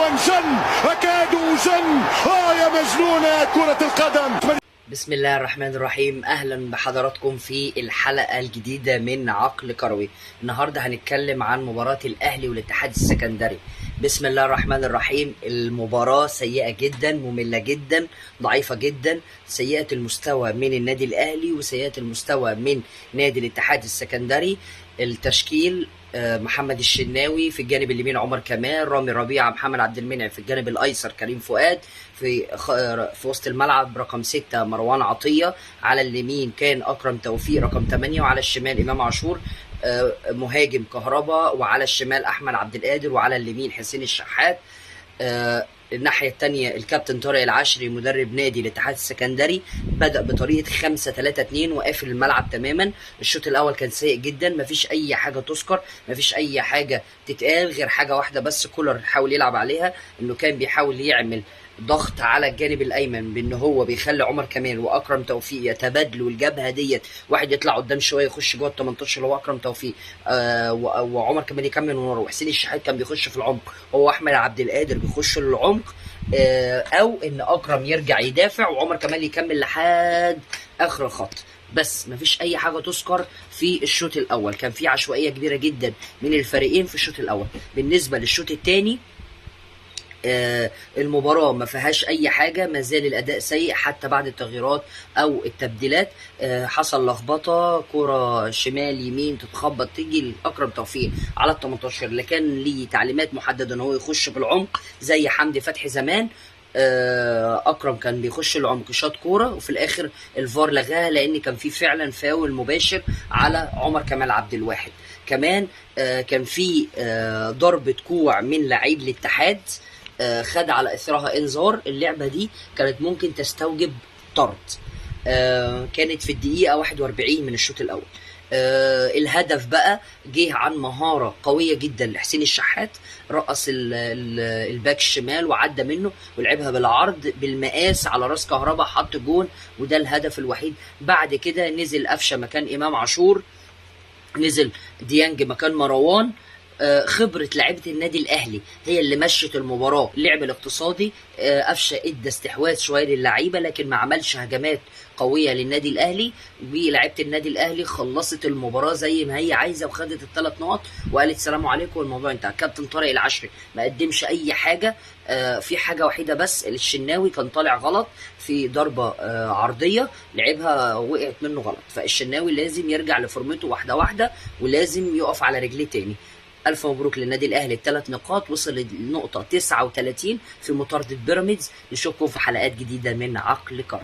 انجن، اكاد اجن. يا مجنون كرة القدم. بسم الله الرحمن الرحيم. اهلا بحضراتكم في الحلقة الجديدة من عقل كروي. النهارده هنتكلم عن مباراة الاهلي والاتحاد السكندري. بسم الله الرحمن الرحيم. المباراة سيئه جدا، مملة جدا، ضعيفة جدا، سيئه المستوى من النادي الاهلي وسيئة المستوى من نادي الاتحاد السكندري. التشكيل: محمد الشناوي في الجانب اليمين، عمر كمال، رامي ربيعه، محمد عبد المنعم في الجانب الايسر، كريم فؤاد في وسط الملعب رقم 6 مروان عطية، على اليمين كان اكرم توفيق رقم 8، وعلى الشمال امام عاشور، مهاجم كهربا، وعلى الشمال احمد عبد القادر، وعلى اليمين حسين الشحات. الناحية الثانية الكابتن طارق العشري مدرب نادي الاتحاد السكندري بدأ بطريقة 5-3-2 وقافل الملعب تماما. الشوط الأول كان سيء جدا، مفيش أي حاجة تذكر، مفيش أي حاجة تتقال غير حاجة واحدة بس كولر حاول يلعب عليها، إنه كان بيحاول يعمل ضغط على الجانب الايمن بان هو بيخلي عمر كمال واكرم توفيق يتبادلوا الجبهة ديت، واحد يطلع قدام شوية يخش جوه ال 18 اللي هو اكرم توفيق، وعمر كمال يكمل من ورا، وحسين الشحات كان بيخش في العمق، هو احمد عبد القادر بيخش للعمق، او ان اكرم يرجع يدافع وعمر كمال يكمل لحد اخر الخط. بس مفيش اي حاجة تذكر في الشوط الاول، كان في عشوائية كبيرة جدا من الفريقين في الشوط الاول. بالنسبة للشوط الثاني، المباراة ما فيهاش أي حاجة، ما زال الأداء سيء حتى بعد التغييرات أو التبديلات. حصل لخبطة، كرة شمال يمين تتخبط تيجي لأكرم توفيق على ال 18 اللي كان ليه تعليمات محددة إن هو يخش بالعمق زي حمدي فتحي زمان. أكرم كان بيخش العمق شاط كورة، وفي الآخر الفار لغاها لأن كان في فعلا فاول مباشر على عمر كمال عبد الواحد. كمان كان في ضربة كوع من لعيب الاتحاد، خد على اثرها انذار. اللعبة دي كانت ممكن تستوجب طرد، كانت في الدقيقة 41 من الشوط الاول. الهدف بقى جه عن مهارة قوية جدا لحسين الشحات، رقص الباك الشمال وعدى منه ولعبها بالعرض بالمقاس على راس كهربا، حط جون، وده الهدف الوحيد. بعد كده نزل قفشه مكان امام عاشور، نزل ديانج مكان مروان. خبرة لعيبة النادي الأهلي هي اللي مشت المباراة. اللعب الاقتصادي، قفشة ادى استحواذ شوية للعيبة لكن ما عملش هجمات قوية للنادي الأهلي، ولعيبة النادي الأهلي خلصت المباراة زي ما هي عايزة وخدت الثلاث نقط وقالت سلام عليكم والموضوع انتهى. كابتن طارق العشري ما قدمش أي حاجة، في حاجة وحيدة بس، الشناوي كان طالع غلط في ضربة عرضية لعبها وقعت منه غلط، فالشناوي لازم يرجع لفورمته واحدة واحدة ولازم يقف على رجليه تاني. ألف مبروك للنادي الأهلي الثلاث نقاط، وصل للنقطة 39 في مطاردة بيراميدز. نشوفكم في حلقات جديدة من عقل كروي.